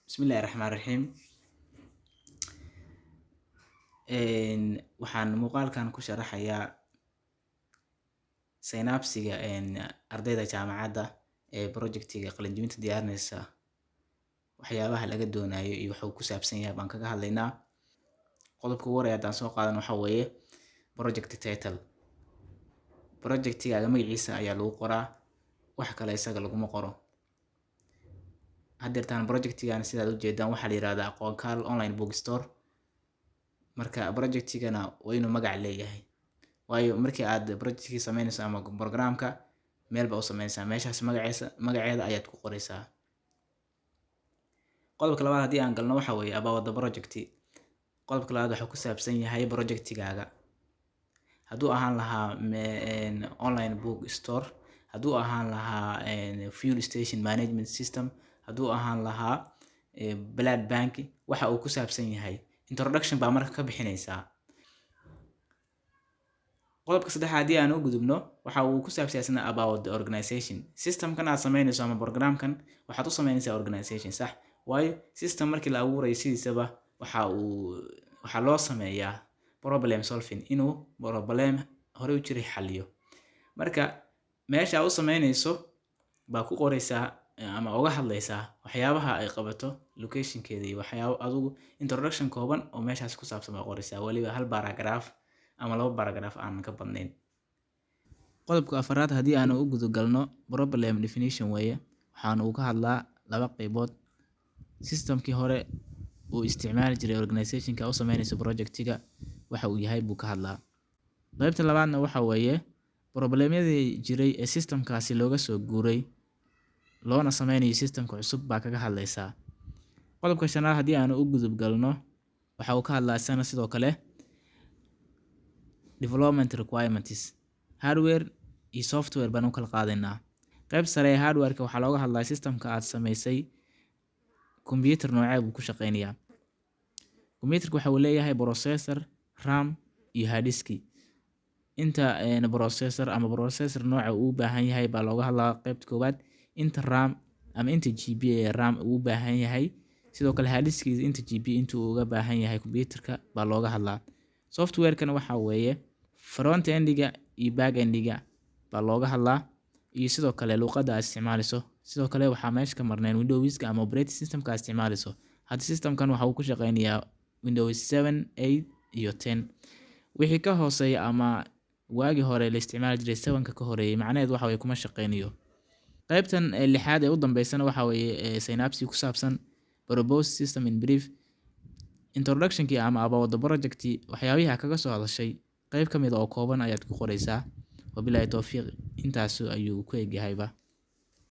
Bismillahi Raxmaani Raxiim. Waxaan muuqaalkan ku sharaxayaa synopsis-ga ardayda jaamacadda ee projectiga qalinjebinta diyaarinaysa, waxyaabaha laga doonayo iyo waxa uu ku saabsan yahay baan kaga hadlaynaa. Qodobka ugu horeeya haddaan soo qaadan waxa weeye project title. Projectigaaga magaciisa ayaa lagu qoraa, wax kale isaga laguma qoro. Haddeertaan projectigan sidaad ujeedaan waxaa la yihahdaa Aqoonkaal Online Bookstore. Marka projectigana waa inuu magac leeyahay, waayo markii aad projectkii sameynayso ama programka meel baa u sameynaysaa, meeshaas magaceesa magaceeda ayaad ku qoraysaa. Qodobka labaad haddii aan galno waxa weeye about the project. Qodobka labaad wuxuu ku saabsan yahay projectigaaga. Hadduu ahaan lahaa online book store, hadduu ahaan lahaa fuel station management system, hadduu ahaan lahaa blood bank, waxa uu ku saabsan yahay introduction baa marka ka bixinaysaa. Qodobka saddexaad haddii aan u gudubno waxa uu ku saabsan yahay isna about the organization. Systemkan aad sameynayso ama programkan waxaad u sameynaysaa organization, sax? Waayo system markii la abuurayo sidiisaba waxaa loo sameeyaa problem solving, inuu problem horey u jiray xaliyo. Marka meesha aad u sameynayso baa ku qoraysaa ama uga hadlaysaa waxyaabaha ay qabato, locationkeeda iyo waxyaabo adigu introduction kooban oo meeshaas ku saabsan baa qoraysaa, weliba hal paragraph ama laba paragraph aanan ka badnayn. Qodobka afaraad haddii aan u guda galno problem definition weeye. Waxaana uu ka hadlaa laba qeybood: systemkii hore uu isticmaali jiray organizationka u sameynayso projectiga waxa uu yahay buu ka hadlaa. Qeybta labaadna waxa weeye problemyadii jiray ee systemkaasi looga soo guuray loona sameynayo systemka cusub baa kaga hadlaysaa. Qodobka shanaad haddii aanu u gudub galno waxa uu ka hadlaa isana sidoo kale development requirements. Hardware iyo software baan u kala qaadaynaa. Qayb sare ee hardwareka waxaa looga hadlaa systemka aad sameysay computer noocee buu ku shaqeynayaa. Computerka waxa uu leeyahay processor, RAM iyo hard disk. Inta processor ama processor nooca uu u baahan yahay baa looga hadlaa qaybta koowaad, inta RAM ama inta GB ee RAM uu u baahan yahay, sidoo kale hard diskiisa inta GB inta uu uga baahan yahay computerka baa looga hadlaa. Softwarekana waxa weeye front endiga iyo back endiga baa looga hadlaa, iyo sidoo kale luqadda aad isticmaaleyso. Sidoo kale waxaa meesha ka marnayn Windowska ama operating systemka aad isticmaaleyso. Hadda systemkan waxa uu ku shaqeynayaa Windows 7, 8 iyo 10. Wixii ka hooseeya ama waagii hore la isticmaali jiray 7ka ka horeeyay, macnaheedu waxa weye kuma shaqeynayo. Qaybtan lixaad ee u dambeysana waxa weeye synopsis ku saabsan proposed system in brief. Introductionkii ama about the project waxyaabihii aad kaga soo hadashay qayb ka mid ah oo kooban ayaad ku qoreysaa. Wabillahi towfiiq, intaas ayuu ku egyahayba.